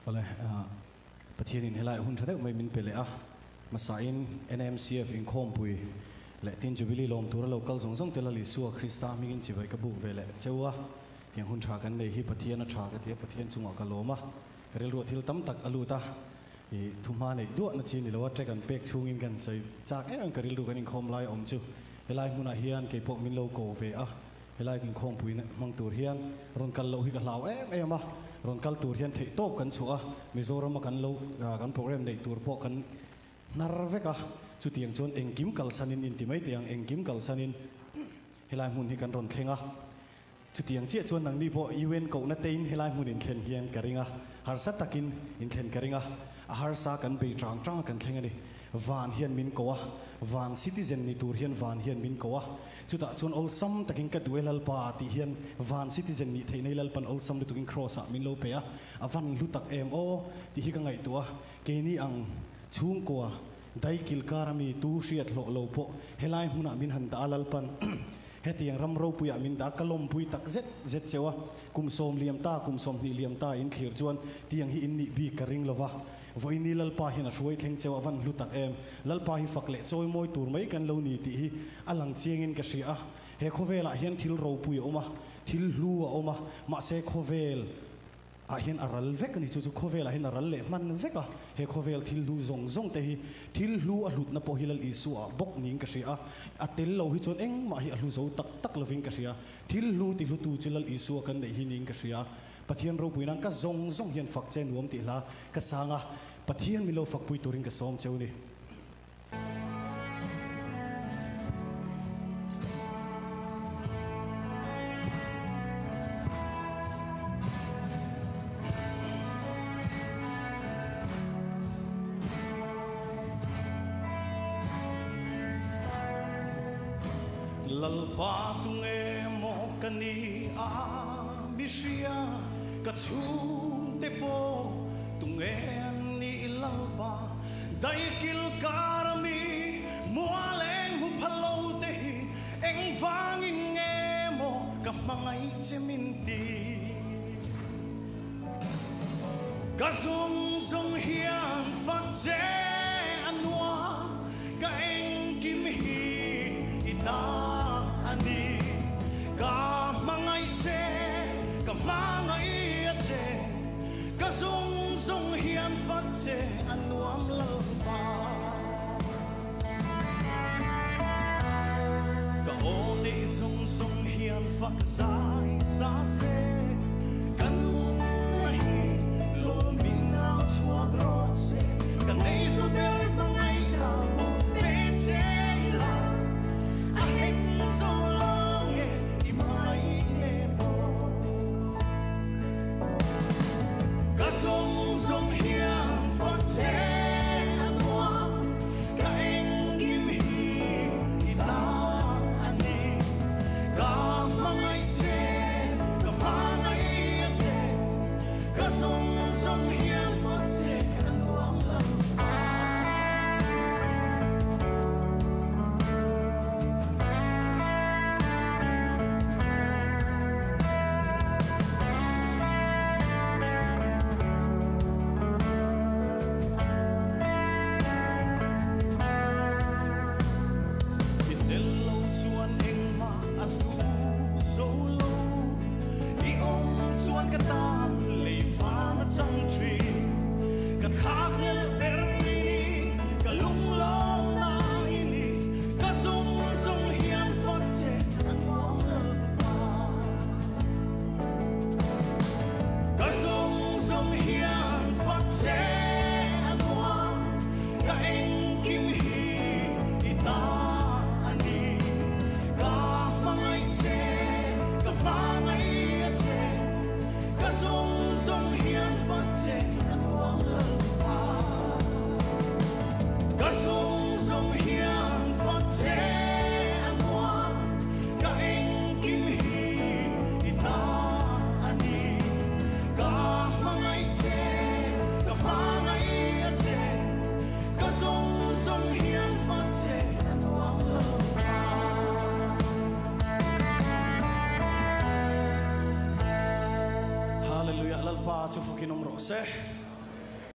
Awle, Pathianin helai hun tha deuh mai min pe leh a, hmasain NMCF inkhawmpui leh tin Jubilee lawm tura lo kal zawng zawng te Lal Isua Krista hmingin chibai ka buk ve leh cheu a, tiang hun tha kan nei hi Pathian a tha ka ti a, Pathian chungah ka lawm a, ka rilruah thil tam tak a lut a, i thuhma neih duahna chi ni lo a, track an pek chhungin kan sawi chak em em ka rilru kan inkhawm lai awm chu helai hmunah hian keipawh min lo ko ve a. Helai inkhawmpui hmang tur hian rawn kal loh hi ka hlau em em a, rawn kal tur hian theih tawp kan chhuah a, Mizorama kan lo kan program neih tur pawh kan hnar vek a, chutiang chuan engkim kalsanin inti mai teh ang, engkim kalsanin helai hmun hi kan rawn thleng a, chutiang chiah chuan nangni pawh UN kohna tein helai hmun inthlen hian ka ring a, harsa takin inthlen ka ring a, a harsa kan bei tang tang a kan thleng a ni. Van hian min ko a, van citizen ni tur hian van hian min ko a, Chutah chuan awlsam takin ka duh e Lalpa tih hian van citizen nih theih nei Lalpan awlsam lutukin Kraws ah min lo pe a, a van hlu tak em aw tih hi ka ngaihtuah a, keini ang chhungkua daikil kar ami tu hriat hlawh lo pawh helai hmunah min han dah a Lalpan hetiang ram ropuiah min dah a ka lawmpui tak zet zet cheu a, kum sawm liam ta kum sawmhnih liam ta in thlir chuan tiang hi in nih bik ka ring lova. Vawiini Lalpa hian a hruai thleng cheu a van hlu tak em? Lalpa hi fak leh chawi mawi tur mai kan lo ni tih hi a lang chiangin ka hria a. He khawvelah hian thil ropui a awm a, thil hlu a awm a, mahse khawvel ah hian a ral vek a ni. Chu chu khawvelah hian a ral leh hman vek a. He khawvel thil hlu zawng zawng te hi thil hlu a hlutna pawh hi Lal Isua ah bawk niin ka hria a. A tel lo hi chuan engmah hi a hlu zo tak tak lovin ka hria. Thil hlu ti hlutu chu Lal Isua kan neih hi niin ka hria. Pathian ropui nan ka zawng zawng hian fak che nuam tih hla ka sang a, Pathian min lo fakpui turin ka sawm cheu ni. Lalpa tunge maw ka ni a? Mi hria ka chhungte pawh tunge an nih Lalpa daikil kar ami mualeng hmu pha lo te hi engvangin nge maw ka hmangaih che min ti. Ka zawng zawng hian fak che a nuam ka engkim hi i ta a ni. Ka hmangaih che, ka hmangaih a che, ka zawng zawng hian fak che a nuam Lalpa. Ka aw neih zawng zawng hian fak zai za se, ka nunna hi lawmin au chhuak rawh se, ka nei hlu ber hmangaihna pawh pe che ila, a heng zo lo nge i hmangaih nge pawh. Ka zawng zawng hian fak che a nuam, ka engkim hi i ta a ni. Ka hmangaih che, ka hmangaih a che, ka zawng zawng hian fak che a nuam lo. I tel lo chuan engmah a hlu zo lo, i awm chuan ka tan lei van a chang thin, ka thlakhlelh ber i ni, ka lunglawmna i ni, ka zawng zawng hian fak che a nuam Lalpa. Ka zawng zawng hian fak che a nuam, ka engkim hi i ta a ni. Ka hmangaih che, ka hmangaih a che, ka zawng zawng hian fak che a nuam Lalpa. Ka zawng zawng hian fak che a nuam, ka engkim hi i ta a ni. Ka hmangaih che, ka hmangaih a che, ka zawng zawng hian fak che a nuam Lalpa. Hallelujah, Lalpa chu fakin awm rawh se.